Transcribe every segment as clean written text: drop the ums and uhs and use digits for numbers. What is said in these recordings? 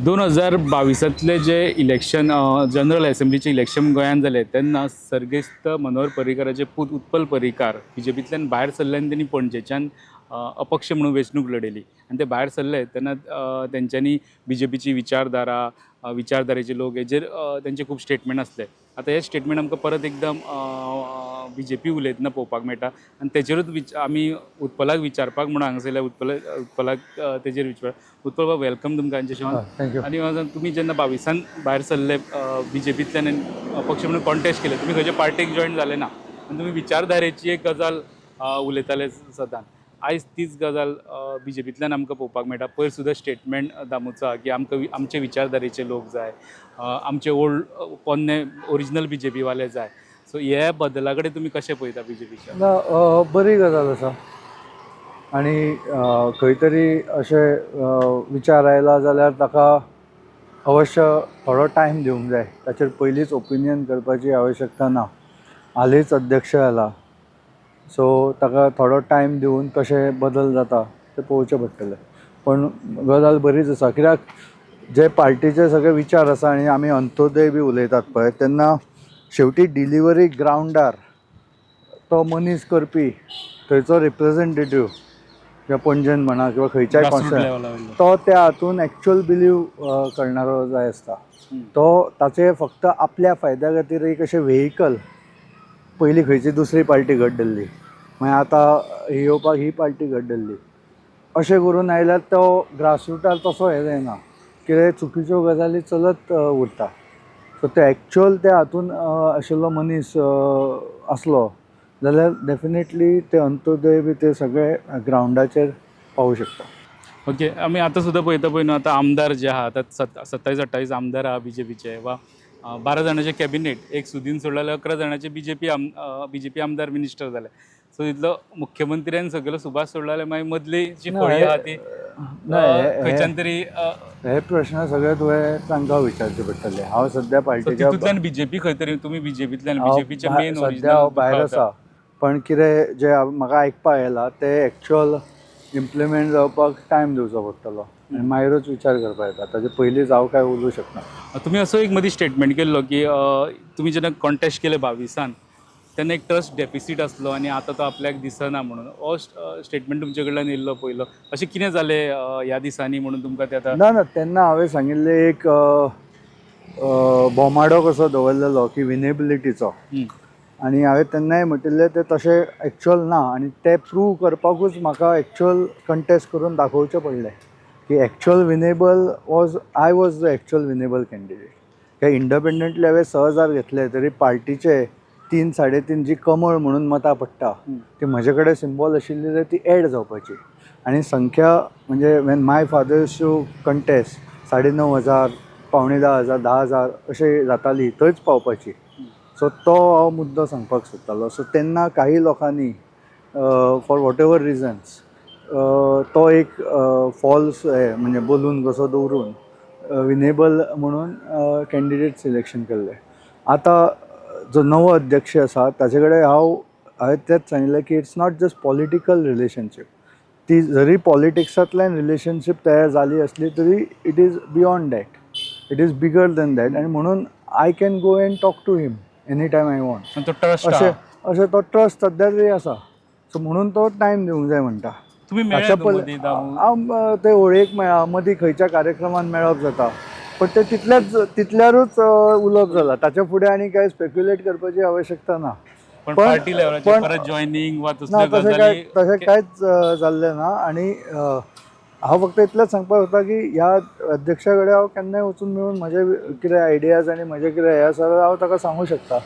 2022तांतले जे election, general असेंब्लीचे election गोंयांत जालें तेन्ना सर्गेस्त मनोहर पर्रीकाराचे पूत उत्पल पर्रीकार बीजेपींतल्यान भायर सरले आनी तेणी पणजेच्यान अपक्ष म्हणून वेंचणूक लढयली आनी ते भायर सरले तेन्ना तेंच्यांनी बीजेपीची विचारधारा, विचारधारेचे लोक हेजेर तेंचे खूब स्टेटमेंट आसले. आतां हे स्टेटमेंट आमकां परत एकदम बीजेपी उलयतना पळोवपाक मेळटा आनी तेजेरूच आमी उत्पलाक विचारपाक म्हणून हांगा सयल्या. उत्पलाक तेजेर विचार. उत्पल बाब, welcome तुमकां आमच्या शोवान. Thank you. आनी तुमी जेन्ना 22आन भायर सरले बीजेपींतल्यान आनी अपक्ष म्हणून कॉन्टेस्ट केले, तुमी खंयच्या पार्टीक जॉयन जाले ना आनी तुमी विचारधारेची एक गजाल उलयताले सदांच. आयज तीच गजाल बीजेपींतल्यान आमकां पळोवपाक मेळटा. पयर सुद्दां स्टेटमेंट दामूचो आहा की आमकां आमचे विचारधारेचे लोक जाय, आमचे ओल्ड पोन्ने ओरिजिनल बीजेपी वाले जाय. सो हे बदला कडेन तुमी कशें पळयता बीजेपीच्या? ना, बरी गजाल आसा आनी खंय तरी अशें विचार आयला जाल्यार ताका अवश्य थोडो टायम दिवंक जाय. ताचेर पयलींच ओपिनियन करपाची आवश्यकता ना. हालींच अध्यक्ष जाला, सो ताका थोडो टायम दिवन कशें बदल जाता तें पळोवचें पडटलें. पण गजाल बरीच आसा, कित्याक जे पार्टीचे सगळे विचार आसा आनी आमी अंत्योदय बी उलयतात पळय, तेन्ना शेवटी डिलिवरी ग्रावंडार तो मनीस करपी थंयचो रिप्रेझेंटेटीव किंवा पणजेन म्हणा किंवा खंयच्याय Grassroots कॉन्स्टिट्युएन्सीन level वयलो. तो त्या हातून एक्चुअल बिलीव करणारो जाय आसता. तो ताचे फक्त आपल्या फायद्या खातीर एक अशें व्हेकल, पयलीं खंयची दुसरी पार्टी घट धरली, मागीर आतां ही येवपाक ही पार्टी घट धरली, अशें करून आयल्यार तो ग्रासरुटार तसो हें जायना, कितें चुकीच्यो गजाली चलत उरता. सो ते एक्चुअल त्या हातून आशिल्लो मनीस आसलो जाल्यार डेफिनेटली ते अंत्योदय बी ते सगळे ग्रावंडाचेर पावूं शकता. ओके, आमी आतां सुद्दां पळयता पळय न्हू, आतां आमदार जे आहा, आतां 27 28 आमदार आहा बीजेपीचे वा 12 जाणांचे कॅबिनेट, एक सुदीन सोडले जाल्यार 11 जाणांचे बीजेपी आमदार मिनिस्टर जाले. सो इतलो मुख्यमंत्र्यान सगळो सुभाष सोडलो जाल्यार मागीर मदली जी ना, फळी आहा ती ना, खंयच्यान तरी हे प्रश्न सगळे तुवें तांकां विचारचे पडटले. हांव सद्या सो पार्टीच्या तितूंतल्यान बीजेपी खंय तरी, तुमी बीजेपींतल्यान हांव बीजेपीचे मेन सद्या हांव भायर आसा, पण कितें जें म्हाका आयकपाक आयलां तें एक्चुअल इम्प्लिमेंट जावपाक टायम दिवचो पडटलो आनी मागीरूच विचार करपाक येता. ताजे पयलींच हांव कांय उलोवंक शकना. तुमी असो एक मदीं स्टेटमेंट केल्लो की तुमी जेन्ना कॉन्टेस्ट केले 22आन तेन्ना एक ट्रस्ट डेफिसीट आसलो आनी आतां तो आपल्याक दिसना म्हणून. हो स्टेटमेंट तुमचे कडल्यान येयल्लो पयलो. अशें कितें जालें ह्या दिसांनी म्हणून तुमकां तें आतां? ना ना, तेन्ना हांवें सांगिल्लें, एक अ, अ, बोमाडो कसो दवरलेलो की विनेबिलिटीचो आनी हांवें तेन्नाय म्हटिल्लें तें तशें एक्चुअल ना आनी तें प्रूव करपाकूच म्हाका एक्चुअल कंटेस्ट करून दाखोवचें पडलें की actual winnable was I was the actual winnable candidate. काय इंडिपेंडंटली हांवें 6000 घेतले तरी पार्टीचे तीन साडे तीन जी कमळ म्हणून मतां पडटा ती म्हजे कडेन सिंबॉल आशिल्ली जाल्यार ती एड जावपाची आनी संख्या म्हणजे when my father to contest 9500, 9,750, 10,000 अशें जाताली, थंयच पावपाची. सो तो हांव मुद्दो सांगपाक सोदतालो. सो तेन्ना काही लोकांनी फॉर what ever reasons तो एक फॉल्स म्हणजे बलून कसो दवरून विनेबल म्हणून कॅन्डिडेट सिलेक्शन केल्लें. आतां जो नवो अध्यक्ष आसा ताचे कडेन हांवें तेंच सांगिल्लें की it's not just political relationship. ती जरी पॉलिटिक्सांतल्यान रिलेशनशीप तयार जाली आसली तरी it is beyond that, it is bigger than that आनी म्हणून I can go and talk to him any time I want. आनी तो ट्रस्ट अशें अशें तो ट्रस्ट सद्या तरी आसा, सो म्हणून तो टायम दिवंक जाय म्हणटा. तुमी ताच्या मेळ्ळे पल मदीं दामू? हांव ते होळयेक मेळ्ळा, मदीं खंयच्या कार्यक्रमान मेळप जाता, पण ते तितल्याच तितल्यारूच उलोवप जाला. ताच्या फुडें आनी कांय स्पेक्युलेट करपाची आवश्यकता ना. पण पार्टी लेवलाचेर परत जॉयनींग वा ना, तसल्यो तशें काय गजाली? तशें कांयच जाल्लें ना आनी हांव फक्त इतलेंच सांगपाक सोदता की ह्या अध्यक्षा कडेन हांव केन्नाय वचून मेळून म्हजे कितें आयडियाज आनी म्हजें कितें हें आसा जाल्यार हांव ताका सांगूंक शकता.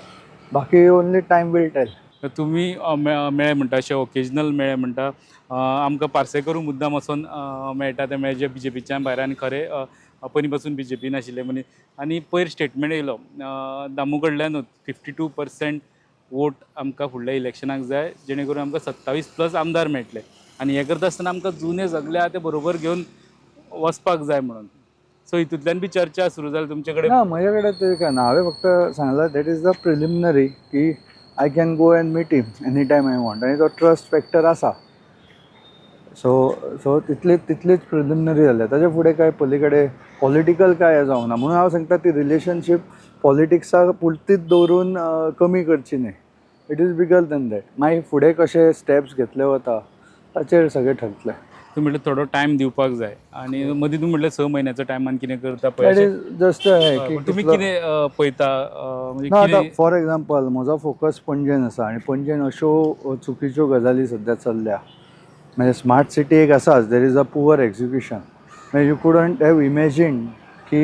बाकी only time will tell. तर तुमी मेळ्ळे म्हणटा, अशें ओकेजनल मेळ्ळे म्हणटा. आमकां पार्सेकरूय मुद्दाम वचोन मेळटा ते मेळ्ळे, जे बीजेपीच्यान भायर आनी खरें पयलीं पासून बीजेपीन आशिल्ले मनीस. आनी पयर स्टेटमेंट येयलो दामू कडल्यानूच, 52% वोट आमकां फुडल्या इलेक्शनाक जाय, जेणे करून आमकां 27 प्लस आमदार मेळटले आनी हें करता आसतना आमकां जुने सगळे आहा ते बरोबर घेवन वचपाक जाय म्हणून. सो हितूंतल्यान बी चर्चा सुरू जाली तुमचे कडेन? ना, म्हजे कडेन ते काय ना. हांवें फक्त सांगलां, that is the preliminary की I can go and meet him any time I want आनी तो ट्रस्ट फॅक्टर आसा. सो सो तितले तितलीच प्रिलिमिनरी जाल्या. ताच्या फुडें काय पली कडेन पॉलिटिकल काय हें जावंक ना. म्हणून हांव सांगता ती रिलेशनशीप पॉलिटिक्सा पुरतीच दवरून कमी करची न्हय. It is bigger than that. मागीर फुडें कशे स्टेप्स घेतले वता ताचेर सगळें ठरतलें. तुमी म्हटलें थोडो टायम दिवपाक जाय आनी मदीं तुमी म्हटलें 6 म्हयन्याचो टायमान कितें करता पळय that अशें. Is just हें की पण तुमी कितलो- कितें पळयता म्हणजे ना, आतां कितें फॉर एग्जाम्पल म्हजो फोकस पणजेन आसा आनी पणजेन अश्यो चुकीच्यो गजाली सद्या चल्ल्या. म्हणजे स्मार्ट सिटी एक आसाच, there is a poor execution. म्हणजे you couldn't have imagined की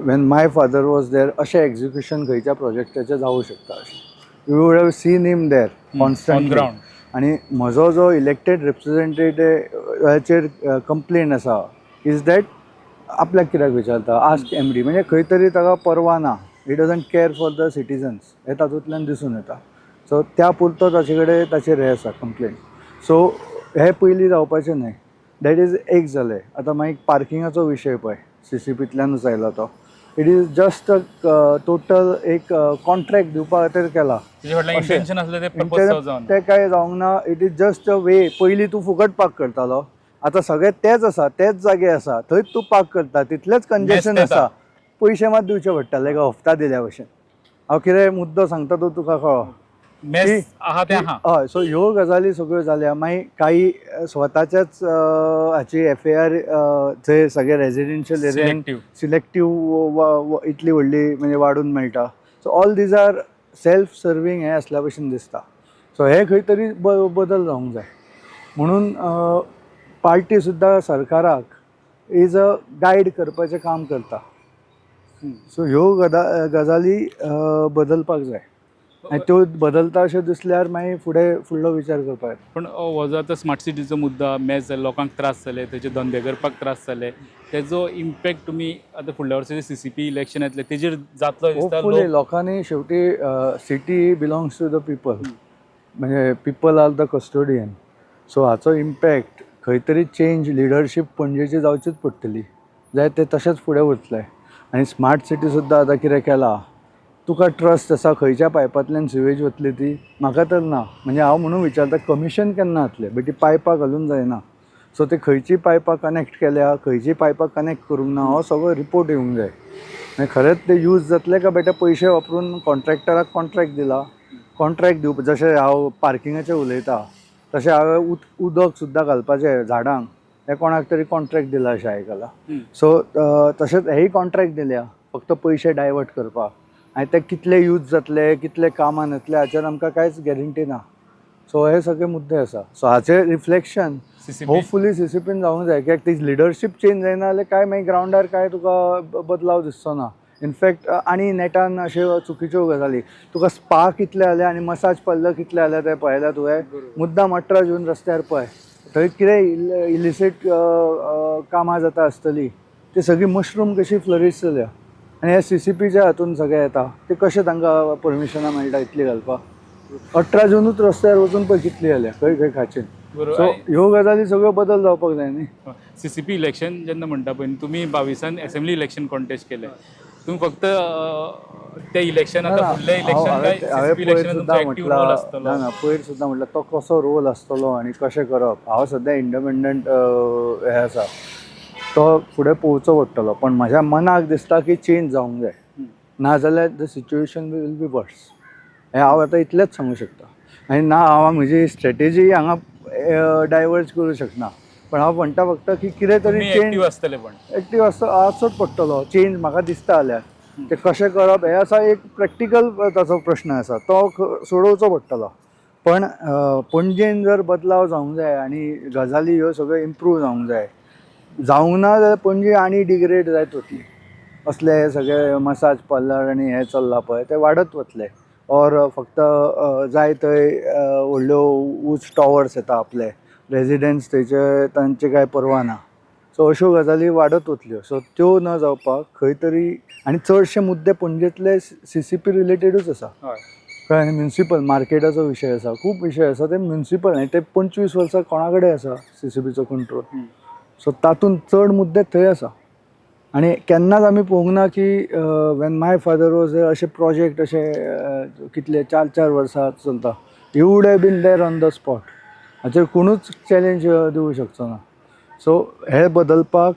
when my father was there अशें एक्झिक्युशन खंयच्या प्रोजेक्टाचें जावूं शकता अशें. You would have seen him there on constantly. Ground. आनी म्हजो जो इलेक्टेड रिप्रेझेंटेटिवाचेर कंप्लेन आसा is that आपल्याक कित्याक विचारता, आस्क एमडी. म्हणजे खंय तरी ताका पर्वा ना, he doesn't care for the citizens हें तातूंतल्यान दिसून येता. सो त्या पुरतो ताचे कडेन ताचेर हें आसा कंप्लेन. सो हें पयलीं जावपाचें न्हय. That is एक जालें. आतां मागीर पार्किंगाचो विशय पळय सीसीपींतल्यानूच आयला तो. It is just a total एक कॉन्ट्रॅक्ट दिवपा खातीर केला. तेजे फाटल्यान अशें. इंटेन्शन आसलें तें पर्पज जावन तें काय जावंक ना. It is just a way. पयलीं तूं फुकट पार्क करतालो, आतां सगळें तेंच आसा, तेच जागे आसा, थंयच तूं पार्क करता, तितलेंच कंजेशन Mess आसा. पयशे मात दिवचे पडटाले एका हफ्ता दिल्या भशेन. हांव कितें मुद्दो सांगता तो तुका कळ्ळो. मेस आहा तें आहा. हय, सो ह्यो गजाली सगळ्यो जाल्या. मागीर काही स्वताच्याच हाची एफआयआर थंय सगळे रेजिडेन्शियल एरियान सिलेक्टीव. सिलेक्टीव इतली व्हडली म्हणजे वाडून मेळटा. So all these are self serving हें आसल्या भशेन दिसता. सो हे खंय तरी बदल जावंक जाय. म्हणून पार्टी सुद्दां सरकाराक is a guide करपाचें काम करता. सो ह्यो गजाली बदलपाक जाय आनी त्यो बदलता अश्यो दिसल्यार मागीर फुडें फुडलो विचार करपाक येता. पण हो जो आतां स्मार्ट सिटीचो मुद्दा मॅस जाले, लोकांक त्रास जाले, तेजे धंदे करपाक त्रास जाले, तेजो इम्पॅक्ट तुमी आतां फुडल्या वर्सा सीसीपी इलेक्शन येतलें तेजेर जातलो दिसता? होपफुली लोक लोकांनी शेवटी city belongs to the people, म्हणजे people are the custodian. So हाचो इम्पॅक्ट खंय तरी चेंज लिडरशीप पणजेची जावचीच पडटली, जाल्यार ते तशेंच फुडें वतले. आनी स्मार्ट सिटी सुद्दां आतां कितें केलां, तुका ट्रस्ट आसा खंयच्या पायपांतल्यान सिवेज वतली ती? म्हाका तर ना. म्हणजे हांव म्हणून विचारता कमिशन केन्ना जातलें, बट ती पायपां घालून जायना. सो ते खंयची पायपां कनेक्ट केल्या, खंयची पायपां कनेक्ट करूंक ना, हो सगळो रिपोर्ट येवंक जाय. मागीर खरेंच ते यूज जातले काय बेटे पयशे वापरून कॉन्ट्रॅक्टराक कॉन्ट्रॅक्ट दिला. कॉन्ट्रॅक्ट दिवप जशें हांव पार्किंगाचें उलयतां तशें हांवें उदक सुद्दां घालपाचें झाडांक हें कोणाक तरी कॉन्ट्रॅक्ट दिलां अशें आयकलां. सो तशेंच हेय कॉन्ट्रॅक्ट दिल्या फक्त पयशे डायवर्ट करपाक. आनी ते कितले यूज जातले, कितले कामान येतले हाचेर आमकां कांयच गॅरंटी ना. सो हे सगळे मुद्दे आसा. सो हाचे रिफ्लेक्शन सीसीपी होपफुली सीसीपीन जावंक जाय, कित्याक ती लिडरशीप चेंज जायना जाल्यार काय मागीर ग्रावंडार काय तुका बदलाव दिसचो ना. इनफॅक्ट आनी नेटान अश्यो चुकीच्यो गजाली, तुका स्पा कितले जाले आनी मसाज पार्लर कितले जाले ते पळयल्या तुवें? मुद्दाम 18 जून रस्त्यार पळय, थंय कितें इलिसीट कामां जाता आसतलीं, ती सगळी मशरूम कशी फ्लरीश जाल्या. आनी हे सीसीपीच्या हातून सगळें येता, ते कशें तांकां परमिशनां मेळटा इतली घालपाक? 18 जुनूच रस्त्यार वचून पळय कितली जाल्या खंय खंय खाचीन. सो बरोबर. ह्यो गजाली सगळ्यो बदल जावपाक जाय न्ही. सीसीपी इलेक्शन जेन्ना म्हणटा पळय न्ही, तुमी 22an assembly election contest केलें, तुमी फक्त ते इलेक्शन आतां फुडलें इलेक्शन काय हांवें सीसीपी पयर इलेक्शनान तुमचो सुद्दां एक्टीव रोल म्हटलां आसतलो? ना ना, पयर सुद्दां म्हटलं तो कसो रोल आसतलो आनी कशें करप. हांव सद्या इंडिपेंडंट हें आसा, तो फुडें पळोवचो पडटलो. पण म्हज्या मनाक दिसता की चेंज जावंक जाय, नाजाल्यार the situation will be worse. हें हांव आतां इतलेंच सांगूंक शकता. आनी ना हांव म्हजी स्ट्रेटेजी हांगा डायवर्ज करूं शकना, पण हांव म्हणटा फक्त की कितें तरी तुमी चेंज एक्टीव आसतले पण एक्टीव आसचोच पडटलो. चेंज म्हाका दिसता जाल्यार ते कशें करप हें आसा एक प्रॅक्टिकल ताचो प्रश्न आसा, तो सोडोवचो पडटलो. पण पणजेन जर बदलाव जावंक जाय आनी गजाली ह्यो सगळ्यो इम्प्रूव जावंक जाय, जावंक ना जाल्यार पणजी आनी डिग्रेड जायत वतली. असले हे सगळे मसाज पार्लर आनी हें चल्लां पळय ते वाडत वतले. ऑर फक्त जाय थंय व्हडल्यो उंच टॉवर्स येता, आपले रेजिडंट्स थंयचे तांचे काय पर्वा ना. सो अश्यो गजाली वाडत वतल्यो. सो त्यो न जावपाक खंय तरी, आनी चडशे मुद्दे पणजेंतले सीसीपी रिलेटेडूच आसा. कळ्ळें न्ही? म्युनिसिपल मार्केटाचो विशय आसा, खूब विशय आसा ते म्युनिसिपल, आनी ते 25 वर्सां कोणा कडेन आसा सीसीपीचो कंट्रोल. सो तातूंत चड मुद्दे थंय आसा. आनी केन्नाच आमी पळोवंक ना की when my father was अशे प्रोजेक्ट अशे कितले 4-4 वर्सां चलता. You would have been there on the spot. हाचेर कोणूच चॅलेंज दिवंक शकचो ना. सो हे बदलपाक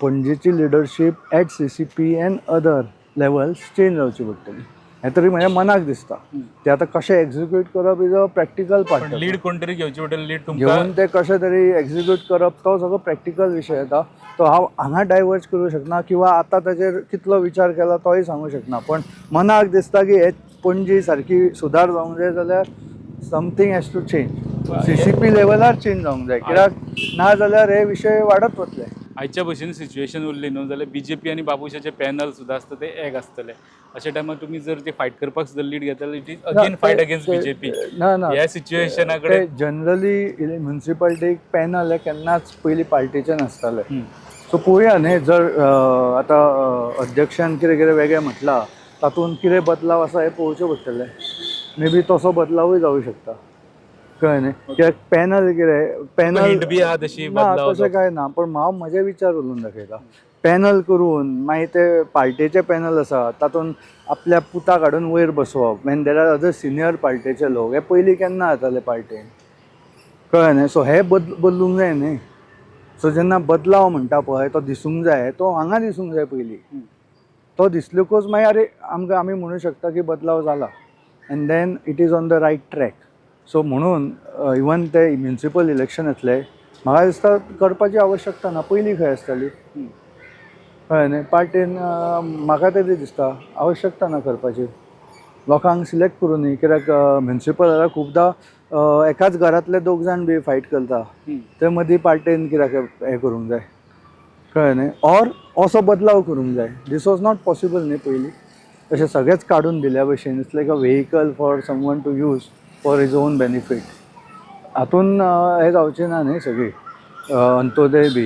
पणजेची leadership at CCP and other levels change जावची पडटली, हें तरी म्हज्या मनाक दिसता. ते आतां कशें एक्जिक्यूट करप is a practical पण पार्ट. लीड कोण तरी घेवची पडटली, लीड तुमकां घेवन ते कशें तरी एक्जिक्यूट करप तो सगळो प्रॅक्टिकल विशय येता. तो हांव हांगा डायवर्ज करूं शकना किंवा आतां ताचेर कितलो विचार केला तोय सांगूं शकना, पण मनाक दिसता की हे पणजी सारकी सुदार जावंक जाय जाल्यार something has to change. CCP लेवलार change जावंक जाय, कित्याक ना जाल्यार हे विशय वाडत वतले. आयच्या भशेन सिच्युएशन उरली न्हू जाल्यार बीजेपी आनी बाबूशाचे पॅनल सुद्दां आसता ते एक आसतले. अशा टायमार तुमी जर ते फायट करपाक सुद्दां लीड घेतले, it is again fight against BJP. ना ना. ह्या सिच्युएशना कडेन जनरली म्युन्सिपालिटीक पॅनल हे केन्नाच पयलीं पार्टीचे नासताले. सो पळोवया न्ही, जर आतां अध्यक्षान कितें कितें वेगळें म्हटलां तातूंत कितें बदलाव आसा हें पळोवचें पडटलें. मे बी तसो बदलावूय जावं शकता, कळ्ळें न्ही? कित्याक पॅनल कितें पॅनल हिंट बी आहा तशी ना बदलाव तशें कांय ना, पण हांव म्हजे विचार उलोवन दाखयता. पॅनल करून मागीर ते पार्टेचे पॅनल आसा तातूंत आपल्या पुताक हाडून वयर बसोवप when there are other senior पार्टेचे लोक, हे पयलीं केन्ना जाताले पार्टेन, कळ्ळें न्ही? सो हे बदलूंक जाय न्ही. सो जेन्ना बदलाव म्हणटा पळय तो दिसूंक जाय, तो हांगा दिसूंक जाय पयलीं. तो दिसलकूच मागीर अरे आमकां आमी म्हणू शकता की बदलाव जाला and then it is on the right track. So म्हणून इवन ते म्युनिसिपल इलेक्शन येतले म्हाका दिसता करपाची आवश्यकता ना. पयलीं खंय आसताली, कळ्ळें न्ही? पार्टेन म्हाका तरी दिसता आवश्यकता ना करपाची. लोकांक सिलेक्ट करूं न्ही, कित्याक म्युनिसिपल जाल्यार खुबदां एकाच घरांतले दोग जाण बी फायट करता, ते मदीं पार्टेन कित्याक हें करूंक जाय, कळ्ळें न्ही? ऑर असो बदलाव करूंक जाय. This was not possible न्ही पयलीं, तशें सगळेंच काडून दिल्या भशेन. It's like a vehicle for someone to use for his own benefit. हातून हें जावचें ना न्ही सगळी अंत्योदय बी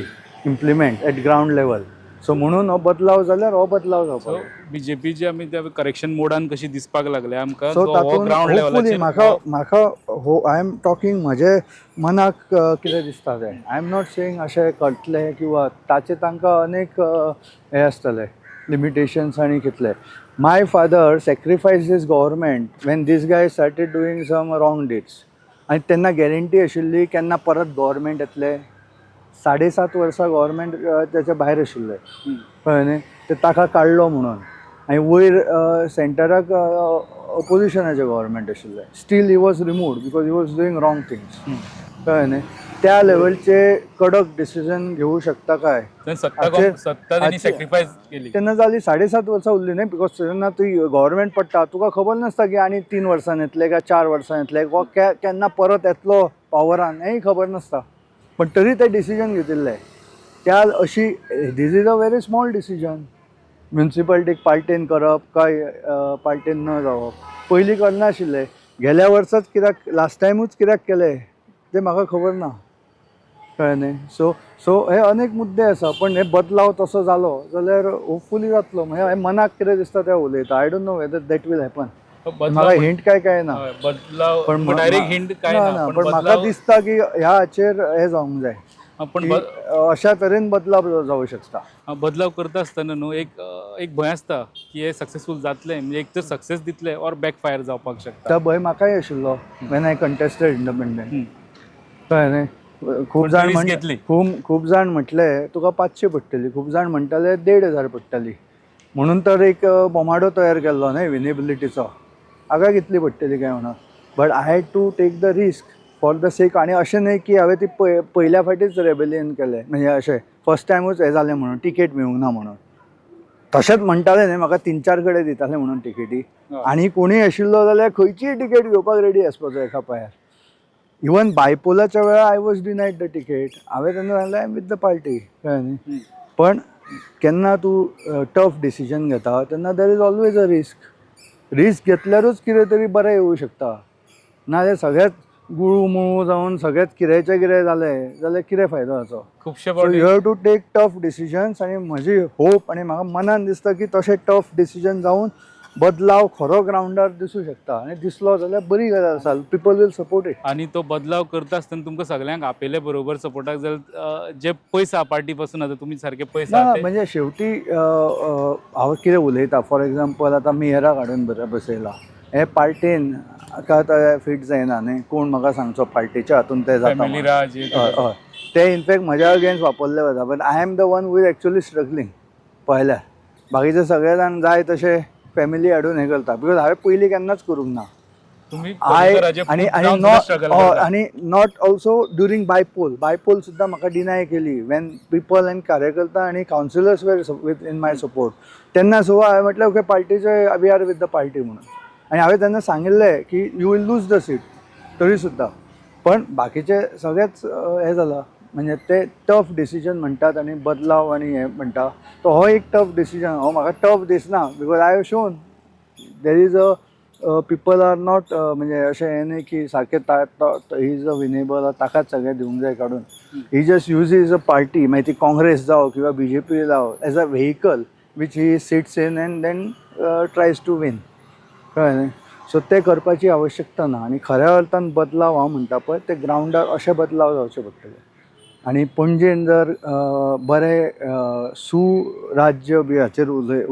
implement at ground level. So म्हणून हो बदलाव जाल्यार हो बदलाव सो जावपाक जाय. बीजेपी जी आमी त्या करेक्शन मोडान कशी दिसपाक लागले आमकां, सो जो हो तातूंत ग्रावंड होपफुली लेवलाचेर म्हाका म्हाका हो I am talking म्हजे मनाक कितें दिसता तें. I am not saying अशें करतलें किंवा ताचे तांकां अनेक हें आसतलें लिमिटेशन्स आनी कितले. My father sacrifice this government when this guy started doing some wrong deeds, आनी तेन्ना गॅरंटी आशिल्ली केन्ना परत गव्हर्मेंट येतलें. 7.5 वर्सां गव्हर्मेंट तेच्या भायर आशिल्लें, कळ्ळें न्ही? ते ताका काडलो म्हणून आनी वयर सेंटराक ओपोजिशनाचें गव्हर्मेंट आशिल्लें, steel he was removed because he was doing wrong things, कळ्ळें न्ही? त्या लेवलचे कडक डिसिजन घेवू शकता काय? सत्ता सत्ता त्यांनी सॅक्रिफायस केली. तेन्ना जाली 7.5 वर्सां उरली न्ही, because तेन्ना ती गव्हर्मेंट पडटा तुका खबर नासता की आनी 3 वर्सां येतले काय 4 वर्सां येतले वा केन्ना परत येतलो पावरान हेंय खबर नासता, पण तरी ते डिसिजन घेतिल्ले त्या अशी. This is a very small decision, म्युनिसिपालिटीक पार्टेन करप काय पार्टेन न जावप. पयलीं करनाशिल्ले, गेल्या वर्साच कित्याक लास्ट टायमूच कित्याक केलें तें म्हाका खबर ना, कळ्ळें न्ही? सो सो हे अनेक मुद्दे आसा, पण हे बदलाव तसो जालो जाल्यार होपफुली जातलो. म्हणजे हे मनाक कितें दिसता तें उलयता. I don't know whether that will happen. म्हाका हिंट काय काय ना, बदलाव पण डायरेक्ट हिंट काय ना, पण म्हाका दिसता की ह्या हाचेर हें जावंक जाय, पण अशा तरेन बदलाव जावं शकता. बदलाव करता आसतना न्हू एक एक भंय आसता की हे सक्सेसफूल जातले, म्हणजे एक तर सक्सेस दितले ऑर बॅक फायर जावपाक शकता. तो भंय म्हाकाय आशिल्लो when I contested independent, कळ्ळें न्ही? खूब जाण risk घेतली. खूब खूब जाण म्हटले तुका 500 पडटली, खूब जाण म्हणटाले 1500 पडटली, म्हणून तर एक बोमाडो तयार केल्लो न्ही विनेबिलिटीचो, हांगा कितली पडटली काय म्हणून. But I had to take the risk for the sake. आनी अशें न्ही की हांवें ती पयल्या फावटीच रेबेलियन केलें, म्हणजे अशें फर्स्ट टायमूच हें जालें म्हणून टिकेट मेळूंक ना म्हणून. तशेंच म्हणटाले न्ही म्हाका 3-4 कडेन दिताले म्हणून टिकेटी, आनी कोणूय आशिल्लो जाल्यार खंयचीय टिकेट घेवपाक रेडी आसपाचो एका पांयार. इवन बायपोलाच्या वेळार I was denied the ticket. हांवें तेन्ना सांगलें I am with the party, कळ्ळें न्ही? पण केन्ना तूं टफ डिसिजन घेता तेन्ना there is always a risk. Risk घेतल्यारूच कितें तरी बरें येवं शकता, नाजाल्यार सगळेंच गुळू मुळू जावन सगळेंच कित्याचें कितें जालें जाल्यार कितें फायदो हाचो? खुबशे So you have to take tough decisions. आनी म्हजी होप आनी म्हाका मनान दिसता की तशें टफ डिसिजन जावन बदलाव खरो ग्रावंडार दिसूं शकता, आनी दिसलो जाल्यार बरी गजाल आसा, people will support it. आनी तो बदलाव करता आसतना तुमकां सगळ्यांक आपयले बरोबर सपोर्टाक जाल्यार जे पयस आहा पार्टी पासून आतां तुमी सारके पयस ना आहा ते- म्हणजे शेवटी हांव कितें उलयता, फॉर एग्जाम्पल आतां मेयराक हाडून बसयला, हे पार्टेन का ते फिट जायना न्ही, कोण म्हाका सांगचो पार्टीच्या हातून ते जाता फॅमिली म्हणून. राज हे ते. हय हय, ते इनफॅक्ट म्हज्या अगेन्स्ट वापरले वता, but I am the one who is actually struggling. पळयल्यार बाकीचे सगळे जाण जाय तशे फॅमिली हाडून हें करता, because हांवें पयलीं केन्नाच करूंक ना. तुम्ही I पर्रीकराचे आनी पूत आनी जावन सुद्धा not struggle करता. आनी not also during bypoll. Bypoll सुद्दां म्हाका डिनाय केली when people and कार्यकर्ता आनी councillors were with in my support. तेन्ना सुद्दां हांवें म्हटलें ओके पार्टीचे, we are with the party म्हणून. आनी हांवें तेन्ना सांगिल्लें की you will lose the seat तरी सुद्दां, पण बाकीचे सगळेच हें जाला. म्हणजे ते टफ डिसिजन म्हणटात आनी बदलाव आनी हें म्हणटा, तो हो एक टफ डिसिजन हो म्हाका टफ दिसना, because I have shown there is a people are not, म्हणजे अशें हें न्ही की सारकें he is a winnable, ताकाच सगळें दिवंक जाय काडून. He just use a party, मागीर ती काँग्रेस जावं किंवा बी जे पी जावं, as a vehicle which he sits in and then tries to win, कळ्ळें न्ही? सो तें करपाची आवश्यकता ना. आनी खऱ्या अर्थान बदलाव हांव म्हणटा पळय ते ग्रावंडार अशे बदलाव जावचे पडटले. आनी पणजेन जर बरें सुराज्य बी हाचेर उलय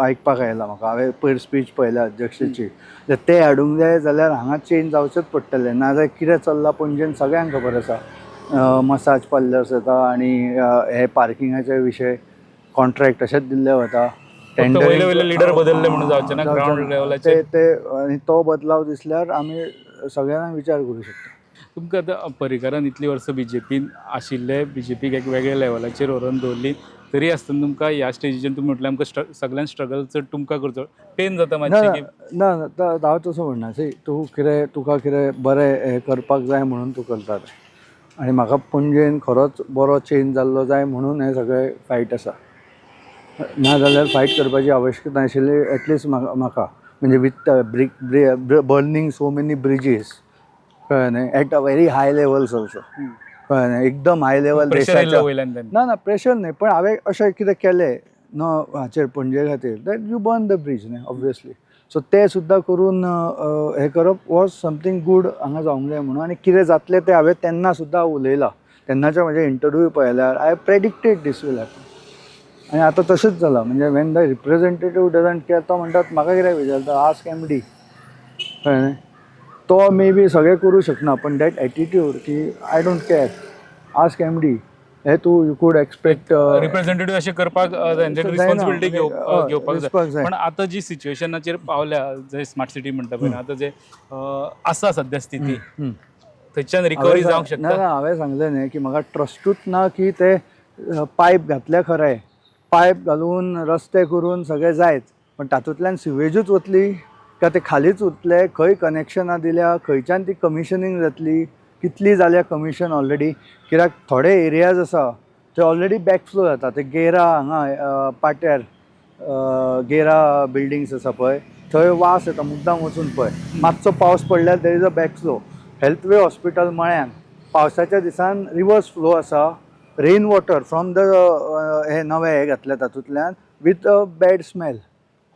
आयकपाक आयलां म्हाका, हांवें पयर स्पीच पळयल्या अध्यक्षाची, जाल्यार तें हाडूंक जाय जाल्यार हांगा चेंज जावचेंच पडटलें. नाजाल्यार कितें चल्लां पणजेन सगळ्यांक खबर आसा, मसाज पार्लर्स येता आनी हे पार्किंगाचे विशय, कॉन्ट्रॅक्ट अशेंच दिल्ले वता. फक्त वयले वयले leader बदलले म्हणून जावचें ना, ground level आचेर. ते ते आनी तो बदलाव दिसल्यार आमी सगळ्यांक विचार करूं शकता. तुमकां आतां पर्रीकारान इतलीं वर्सां बीजेपीन आशिल्ले, बीजेपीक एक वेगळ्या लेवलाचेर व्हरून दवरली, तरी आसतना तुमकां ह्या स्टेजीचेर तुमी म्हटलें आमकां सगळ्यान स्ट्रगल चड तुमकां करचो, पेन जाता ना मातशें की ना ना, हांव तसो म्हणना. सी, तूं कितें तुका कितें बरें हें करपाक जाय म्हणून तूं करता तें, आनी म्हाका पणजेन खरोच बरो चेंज जाल्लो जाय म्हणून हें सगळें फायट आसा. ना जाल्यार फायट करपाची आवश्यकता नाशिल्ली एटलिस्ट म्हाका म्हणजे with burning so many bridges, कळ्ळें न्ही, at a very high levels also, कळ्ळें न्ही, एकदम हाय लेवल प्रेशर येयल्लो देशाच्या. वयल्यान तेन्ना. ना ना, प्रेशर न्ही, पण हांवें अशें कितें केलें न हाचेर पणजे खातीर, that you burn the bridge न्ही ऑब्वियसली. सो तें सुद्दां करून हें करप वॉज समथींग गूड हांगा जावंक जाय म्हणून. आनी कितें जातलें तें हांवें तेन्ना सुद्दां उलयलां, तेन्नाचे म्हजे इंटरव्यू पळयल्यार I predicted this will happen. आनी आतां तशेंच जालां. म्हणजे when the representative doesn't care, तो म्हणटात म्हाका कित्याक विचारता, आस्क एम डी, कळ्ळें न्ही? तो मे बी सगळें करूं शकना, पण that attitude की I don't care, ask MD, हे तूं you could expect. Representative अशें करपाक जायना, रिस्पॉन्सिबिलिटी म्हणजे, घेवपाक दिसपाक जाय. जाय. पण आतां जी सिच्युएशनाचेर पावल्या, जे स्मार्ट सिटी म्हणटा पळय, आतां जे आसा सद्या स्थिती, थंयच्यान रिकवरी जावंक ना शकता? ना, हांवें सांगलें न्ही की म्हाका ट्रस्टूच ना की ते पायप घातले खरें, पायप घालून रस्ते करून सगळें जायत, पण तातूंतल्यान सिवेजूच वतली काय ते खालीच उरतले, खंय कनेक्शनां दिल्या, खंयच्यान ती कमिशनींग जातली, कितली जाल्या कमिशन ऑलरेडी. कित्याक थोडे एरियाज आसा ते ऑलरेडी बॅकफ्लो जाता. ते गेरा हांगा पाट्यार गेरा बिल्डींग्स आसा पळय, थंय वास येता, मुद्दाम वचून पळय, मातसो पावस पडल्यार there is a backflow. Healthway hospital मळ्यान पावसाच्या दिसान रिवर्स फ्लो आसा, रेन वॉटर फ्रॉम the हे नवे हे घातले तातूंतल्यान विथ अ बॅड स्मेल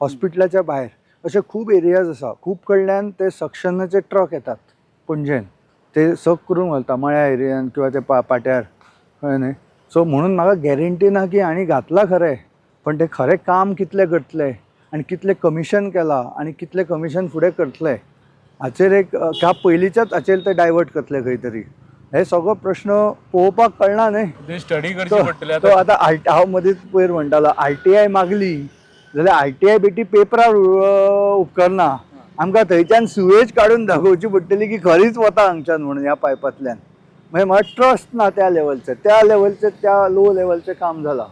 हॉस्पिटलाच्या भायर. अशे खूब एरियाज आसा, खूब कडल्यान ते सक्शनाचे ट्रक येतात पणजेन, ते सक करून घालता मळ्या एरियान किंवा ते पाट्यार, कळ्ळें न्ही? सो म्हणून म्हाका गॅरंटी ना की आनी घातलां खरें, पण ते खरें काम कितलें करतले आनी कितलें कमिशन केलां आनी कितलें कमिशन फुडें करतले हाचेर एक ह्या पयलींच्याच हाचेर ते डायवर्ट करतले खंय तरी. हे सगळो प्रश्न पळोवपाक कळना न्ही. ते स्टडी करची पडटली. तो आतां आतां हांव मदींच पयर म्हणटालो, आरटीआय मागली जाल्यार आरटीआय बेटी पेपरार उपकरना, आमकां थंयच्यान सिवेज काडून दाखोवची पडटली की खरीच वता हांगच्यान म्हणून ह्या पायपांतल्यान. मागीर म्हाका ट्रस्ट ना त्या लेवलचें, त्या लेवलचें, त्या लो लेवलचें काम जालां.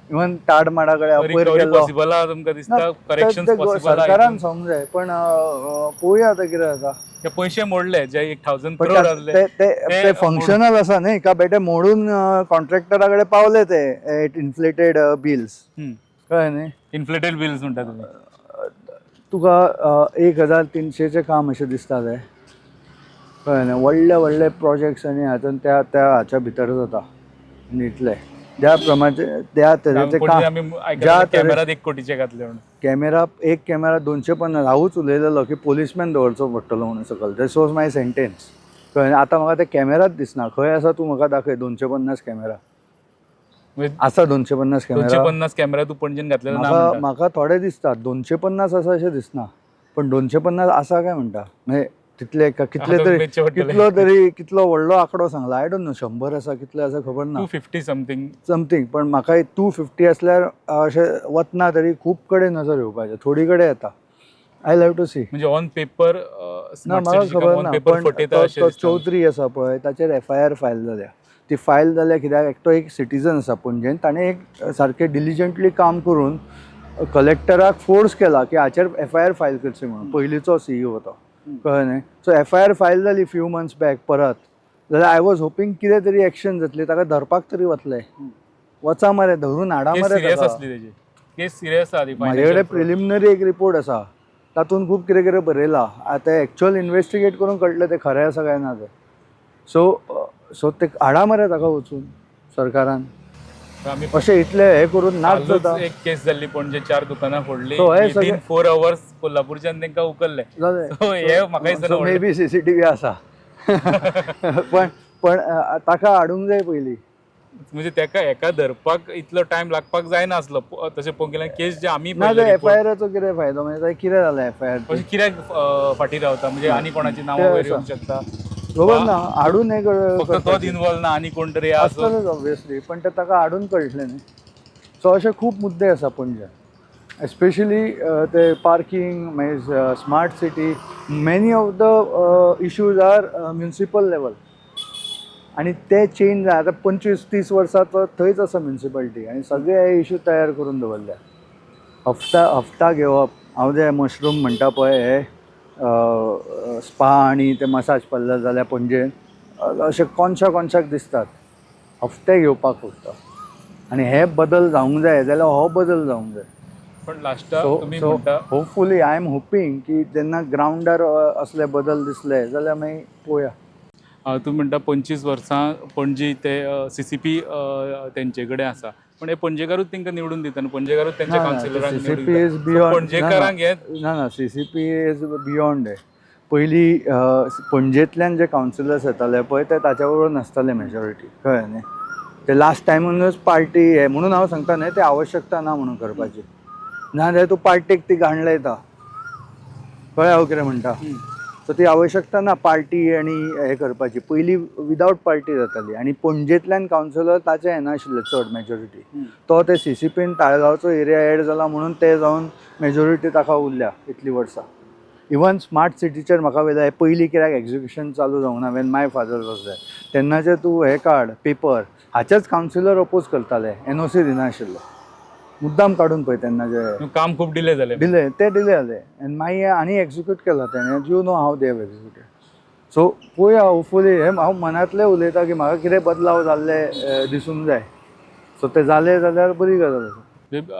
इवन ताडमाडा कडेन हांव पयर रिकवरी गेल्लो. पॉसिबल आहा तुमकां ना, दिसता? करेक्शन ते पॉसिबल सरकारान आहा? सांगूंक जाय, पण पळोवया आतां कितें जाता. ते पयशे मोडले जे 1000 पण करोड आसले ते ते ते फंक्शनल आसा न्ही, का बेटे मोडून कॉन्ट्रॅक्टरा कडेन पावले ते एट इन्फ्लेटेड बिल्स, कळ्ळें न्ही? इन्फ्लेटेड बिल्स म्हणटा तुमी. तुका 1300चें काम अशें दिसता तें, कळ्ळें न्ही? व्हडले व्हडले प्रोजेक्ट्स आनी हातून त्या त्या हाच्या भितर जाता. आनी इतलें ज्या प्रमाणे त्या तरेचें पणजे काम आमी ज्या आयकलां तरे कॅमेरात 1 कोटीचे घातले म्हणून. कॅमेरा, एक कॅमेरा 250. हांवूच उलयलेलो की पोलिसमॅन दवरचो पडटलो म्हणून सकयल. This was my sentence, कळ्ळें? आतां म्हाका ते कॅमेराच दिसना, खंय आसा तूं म्हाका दाखय 250 कॅमेरा. म्हणजे आसा 250 दोनशे कॅमेरा? पन्नास कॅमेरा तूं पणजेन घातलेलो ना म्हाका म्हणटा. म्हाका थोडे दिसतात 250 आसा अशें दिसना, पण 250 आसा काय म्हणटा, म्हणजे तितले कितले आतां तरी उमेदचें पडटलें. कितलो तरी कितलो व्हडलो आंकडो सांगला, I don't know, 100 आसा कितले आसा खबर ना, 250 समथींग. समथींग. पण म्हाका 250 असल्यार अशें वतना तरी खूब कडेन नजर येवपाचें, थोडी कडेन येता. I love to C. म्हणजे ऑन पेपर ना, म्हाका खबर ऑन ना, पेपर पण फटयता तो अशें तो दिसता. चौधरी आसा पळय, ताचेर एफआयआर फायल जाल्या. ती फायल जाल्या कित्याक, एकटो एक सिटीजन आसा पणजेन, ताणें एक सारकें डिलिजंटली काम करून कलेक्टराक फोर्स केला की हाचेर एफआयआर फायल करची म्हणून. पयलींचो सीईओ तो, कळ्ळें न्ही? सो एफआयआर फायल जाली फ्यू मंथ्स बॅक परत, जाल्यार I was hoping कितें तरी एक्शन जातली, ताका धरपाक तरी वतले. वचा मरे, धरून हाडा केस मरे सिरियस ताका. आसली तेजी, केस सिरियस आसा ती. म्हाजे कडेन प्रिलिमिनरी एक रिपोर्ट आसा, तातूंत खूब कितें कितें बरयलां. आतां एक्चुअल इन्वेस्टिगेट करून कळटलें तें खरें आसा काय ना तें. सो सो ते हाडा मरे ताका वचून सरकारान. आमी अशें इतलें हें करून नाच कालूच जाता. एक केस जाल्ली पणजे, चार दुकानां फोडली, So, हे विदिन सगळे- 4 अवर्स कोल्हापूरच्यान तांकां उखल्ले. जालें. So, हे म्हाका दिसना सो मे व्हडलें. बी सीसीटीव्ही आसा, पण पण ताका हाडूंक जाय पयलीं. म्हणजे तेका एका धरपाक इतलो टायम लागपाक जायना आसलो. तशें पळोवंक गेल्यार केस जे आमी ना, पळयले ते report, एफआयआराचो कितें फायदो? म्हणजे कितें जालें एफआयआर? अशें कित्याक फाटीं रावता? म्हणजे आनी कोणाची नांवां ते वयर आसा. येवंक शकता. खबर ना, हाडून हें फक्त तोच करपाचें. इनवॉल्व ना, आनी कोण तरी आसो. आसतलेच ऑब्वियसली, पण ते ताका हाडून कळटलें न्ही. सो अशे खूब मुद्दे आसा पणजे, एस्पेशली ते पार्किंग, मागीर smart city. Many of the issues are municipal level आनी ते चेंज जाय. आतां 25-30 वर्सां तो थंयच आसा म्युनिसिपालिटी, आनी सगळे हे इशू तयार करून दवरल्या. हफ्ता हफ्ता घेवप, हांव जे मशरूम म्हणटा पळय, हे स्पा आनी ते मसाज पार्लर जाल्या पणजेन, अशे कोनशा कोनशाक दिसतात, हफ्ते घेवपाक फक्त. आनी हे बदल जावंक जाय जाल्यार हो बदल जावंक जाय. पण लास्टाक सो तुमी सो म्हणटा होपफुली, I am hoping की जेन्ना ग्रावंडार असले बदल दिसले जाल्यार मागीर पळोवया. तुमी म्हणटा 25 वर्सां पणजी ते सीसीपी तेंचे कडेन आसा, पण हे पणजेकारूच तांकां निवडून दिता न्हू, पणजेकारूच तेंच्या कावन्सिलरांक निवडून सीसीपी is दिता. So, beyond. पणजेकारांक हे ना ना, सीसीपी is beyond. हे पयलीं पणजेंतल्यान जे कावन्सिलर्स येताले पळय, ते ताच्या बरोबर नासताले मेजॉरिटी, कळ्ळें न्ही? ते लास्ट टायमूनच पार्टी हे म्हणून हांव सांगता न्ही, ते आवश्यकता ना म्हणून करपाची. ना जाल्यार तूं पार्टेक ती घाण लायता, कळ्ळें हांव कितें म्हणटा? सो ती आवश्यकता ना पार्टी आनी हें करपाची. पयलीं विदावट पार्टी जाताली आनी पणजेंतल्यान कावन्सिलर ताचे येनाशिल्ले चड मेजॉरिटी. तो ते सीसीपीन ताळगांवचो एरिया एड जाला म्हणून ते जावन मेजॉरिटी ताका उरल्या इतलीं वर्सां. इवन स्मार्ट सिटीचेर म्हाका वयता, पयलीं कित्याक एक्जिक्युशन चालू जावंक ना? When my father was there, तेन्नाचे तूं हें काड पेपर, हाचेच कावन्सिलर अपोज करताले, एनओसी दिनाशिल्लो मुद्दाम काडून पळय तेन्नाचे. काम खूब डिले जालें. डिले, ते डिले जाले आनी मागीर आनी एक्जिक्यूट केला तेणें. You know how they have executed. So पळोवया, होपफुली. हें हांव मनांतलें उलयता की म्हाका कितें बदलाव जाल्ले दिसूंक जाय. सो ते जाले जाल्यार बरी गजाल आसा. म्हणजे,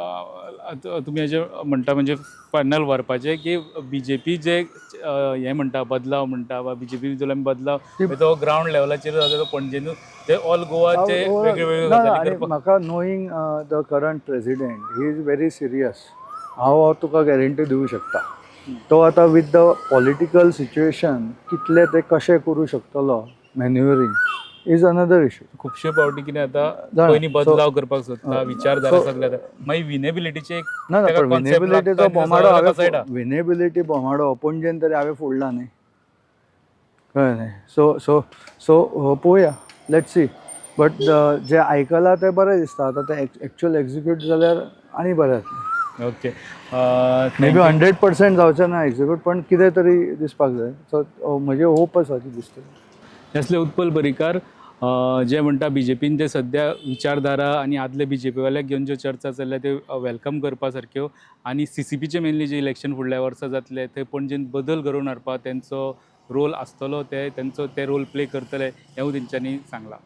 आतां तुमी हेजे म्हणटा, म्हणजे फायनल व्हरपाचें की बीजेपी जे हें म्हणटा, बदलाव म्हणटा, वा बीजेपी भितर आमी बदलाव तो ग्रावंड लेवलाचेर जाता, तो पणजेनूच, ते ऑल गोवाचे वेगळे वेगळे ना, गजाली आनी करपाक. म्हाका knowing the current president, he is very serious. हांव तुका गॅरंटी दिवं शकता, तो आतां विथ the political situation कितले ते कशें करूं शकतलो मॅन्युवरींग is another issue. खुबशे फावटी कितें जाता, जाणा, पयलीं बदलाव करपाक सोदता, विचारधारा so- सगळे जाता, मागीर विनेबिलिटीचे एक ना ना, ताका पण concept विनेबिलिटीचो लागता आनी बोमाडो सगळो कसायटा. हांवें, विनेबिलिटी बोमाडो पणजेन तरी हांवें फोडला न्ही, कळ्ळें न्ही? सो सो सो पळोवया, let see. But जें आयकलां तें बरें दिसता. आतां तें एक्चुअल एक्झिक्यूट जाल्यार आनी बरें जातलें. ओके. मे बी 100% जावचें ना एक्झिक्यूट, पण कितें तरी दिसपाक जाय. सो म्हजी होप आसा की दिसतलें. असले उत्पल पर्रीकार जे म्हणटा, बीजेपीन जे सद्या विचारधारा आनी आदले बीजेपी वाल्याक घेवन ज्यो चर्चा चल्ल्या त्यो welcome करपा सारक्यो, आनी सीसीपीचे मेनली जे इलेक्शन फुडल्या वर्सा जातले थंय पणजेन बदल घडोवन हाडपाक तेंचो रोल आसतलो, ते तेंचो ते रोल प्ले करतले हेंवूय तेंच्यांनी सांगलां.